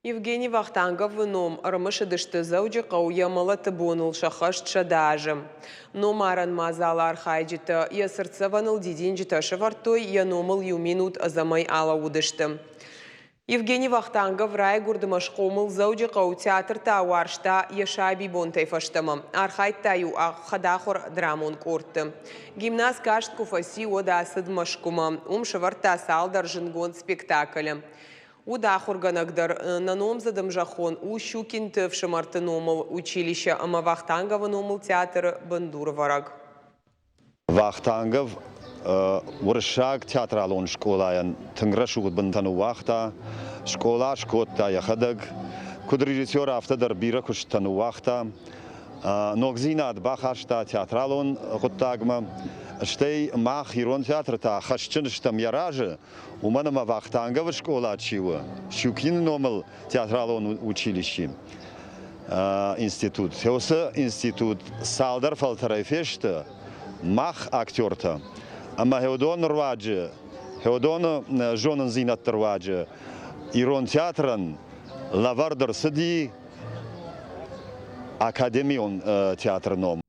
Евгений Вахтанговы ном ӕрымысыдысты Дзӕуджыхъӕуы йӕ мӕлӕты боныл сӕххӕст 100 азы. Номарӕн мадзалы архайджытӕ йӕ цыртдзӕвӕныл дидинджытӕ сӕвӕрдтой, йӕ номыл иу минут ӕдзӕмӕй алӕууыдысты. Евгений Вахтангов райгуырд ӕмӕ схъомыл Дзӕуджыхъӕуы театр та уарзта йӕ сабибонтӕй фӕстӕмӕ. Архайдта-иу хӕдахуыр драмон къордты. Гимназ каст куы фӕци, уӕд ацыд Мӕскуымӕ. Уым сӕвӕрдта цалдӕр зындгонд спектаклы. Уыд ахуыргӕнӕг дӕр. Нӕ номдзыд ӕмзӕххон у Щукинты ӕфсымӕрты номыл училище ӕмӕ Вахтанговы номыл театры бындурывӕрӕг. Вахтангов уырыссаг театралон скъолайӕн тынг рӕсугъд бынтӕ ныууагъта, скъола скодта йӕхӕдӕг. Куыд режиссер, афтӕ дӕр бирӕ куысттӕ ныууагъта. Ногдзинад бахаста театралон хъуыддагмӕ. Стӕй мах, ирон театры та хӕсджын стӕм йӕ разы, уымӕн ӕмӕ Вахтанговы скъола чи у, Щукины номыл театралон училище, институт. Уыцы институт цалдӕр фӕлтӕрӕй фесты мах актертӕ. Ӕмӕ уыдоны руаджы, уыдоны зонындзинӕдты руаджы ирон театрӕн лӕвӕрд ӕрцыди академион театры ном.